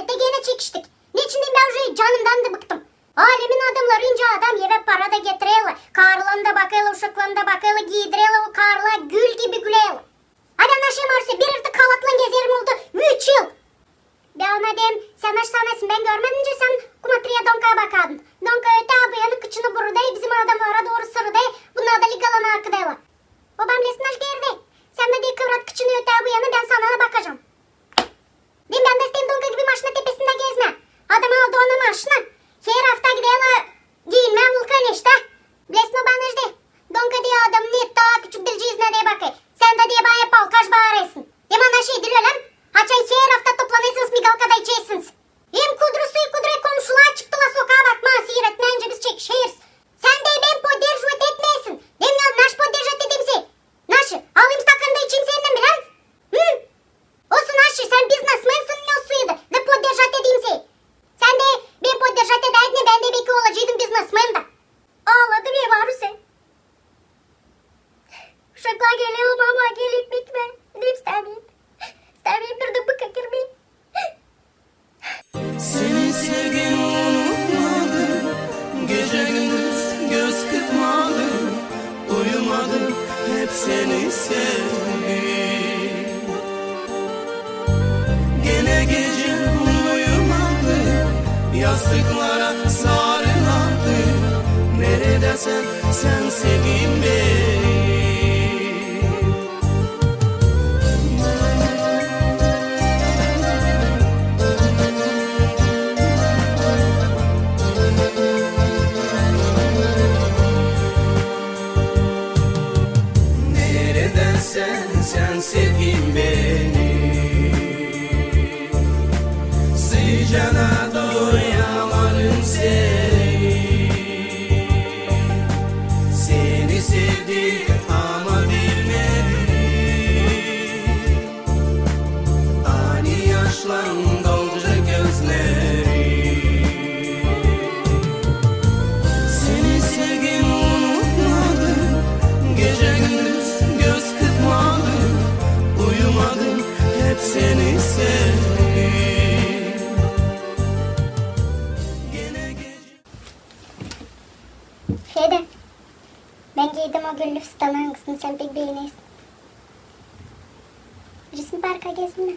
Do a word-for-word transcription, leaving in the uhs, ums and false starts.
Te genä çekiştik. Neçin deyim, bän uje canımdan da bıktım. Alemin adamlarınca adam evä para da getirerlär, karılarına da bakêrlar, uşaklarına da bakêrlar, giidirerlär o karıları, gül gibi gülerlär. Hadi, naşi, Marusä, bir artık halatlan gezerim, oldu üç yıl. Bän ona deerim, sän naşi sanarsın, bän görmedim nicä sän kumatriya Donkaya bakardın. Donka ötää bu yana, kıçını burudêr, bizim adamlara dooru sırıdêr, bunnar da ligalanıp akıdêrlar. O bän bilesin, naşi geer deyni. Sän dä, deer, kıvrat kıçını ötää bu yana, bän sana da bakacam. Deyim, bän dä isteerim Donka gibi maşina tepesindä gezmää. Adam aldı ona maşina. Her afta giderlär giinmää Vulkaneştä. Bilesin, o bana deer: Donka, deer, adamın ne taa küçük dilciiznä deer bakêr. Sän dä, deer, bana hep alkaş baarêrsın. Deyim, naşi, diil ölä mi? Açan her afta toplanêrsınız, migalkada içersiniz. Hem kudrusu-kudru komşular çıktılar sokaa bakmaa, siiretmää, nicä biz çekişeriz. Sän, deer, beni поддерживать etmeersin. Deyim, naşi поддерживать edeyim seni? Naşi, alayım stakanı da içeyim sendän bilä? Hı? Olsun, naşi, sän бизнесменсин, ne olsun idi, da поддержать edeyim seni. Sän, deer, beni поддержать edäydin, bän dä beki olaceydım бизнесмен dä. Ağladım ya, Marusä. Uşaklar geler, mama, gel ekmek ver. Deyim, istämeerim. İstämeerim bir dä bu kakırmayım. Seni sevgimi unutmadım, gece-gündüz göz kırpmadım, uyumadım, hep seni sevdim. Genä gecä uyumadım, yastıklara sarılmadım. Neredäsän sän, sevgim benim? Neredäsän sän, sevgim benim? Sıcaana doyamadım seni. Seni sevdim ama bilmedim, ani yaşlan dolacek gözlerim. Seni, sevgimi unutmadım, gece-gündüz göz kırpmadım, uyumadım, hep seni sevdim. Genä gecä Fedä, bän giydim o güllü fıstanı, angısını sän pek beenersin. Gidecez mi parka gezmää?